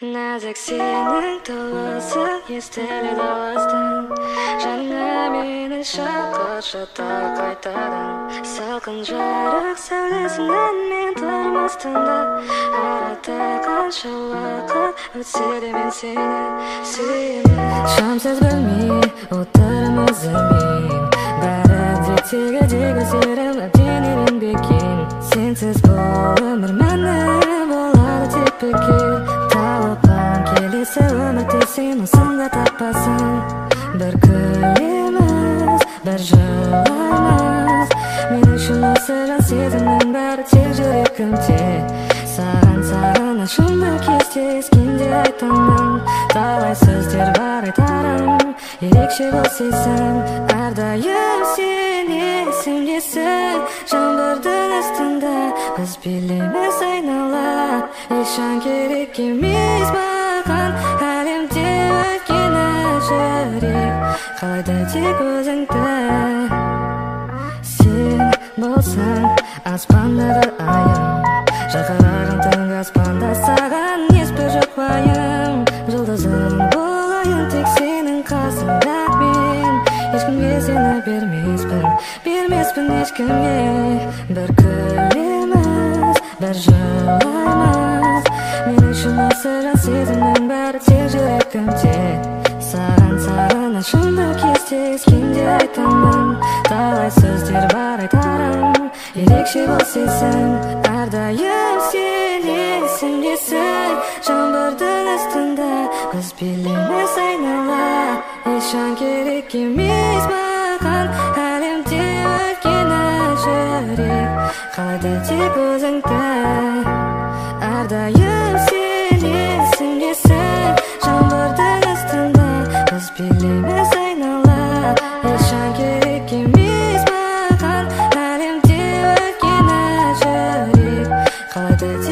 Нәзік сенің дауысың естіледі алыстан. Жаныңа мені шақыршы тағы қайтадан. Салқын жарық сәулесінен мен тұрмас тыңдап. Арада қанша уақыт өтсе де мен сені сүйемін. Шамсыз білмей отырмын өзіммен. Бәрі де тегідей көздерім әбден үйренбеген. Сенсіз бұл өмір мәні болады тек бекер. Тауыпқан келесі өмірде сен осында таппасың. Бір күлеміз, бір жылаймыз. Мен үшін осы жан сезімнің бәрі тек жүрегімде. Саған сағынышымды кездескенде айтамын. Талай сөздер бар айтарым, ерекше бұл сезім. Әрдайым сен есімдесің. Жаңбырдың астында біз билейміз айнала. Ешан керек емес маған әлемде, өйткені жүрек қалайды тек өзіңді. Сен болсаң аспандағы айым, жарқыраған түнгі аспанда саған ешбір жоқ уайым. Жұлдызым болайын тек сенің қасыңда мен. Ешкімге сені бермеспін, бермеспін ешкімге. Бір күлеміз, бір жылаймыз. Мен үшін осы жан сезімнің бәрі тек жүрегімде. Саған сағынышымды кездескенде айтамын. Талай сөздер бар айтарым, ерекше бұл сезім. Әрдайым сен есімдесің. Жаңбырдың астында біз билейміз айнала. Ешан керек емес маған әлемде, өйткені жүрек қалайды тек өзіңді. Әрдайым сен есімдесің. Жаңбырдың астында біз билейміз айнала. Ешан керек емес маған әлемде, өйткені жүрек қалайды.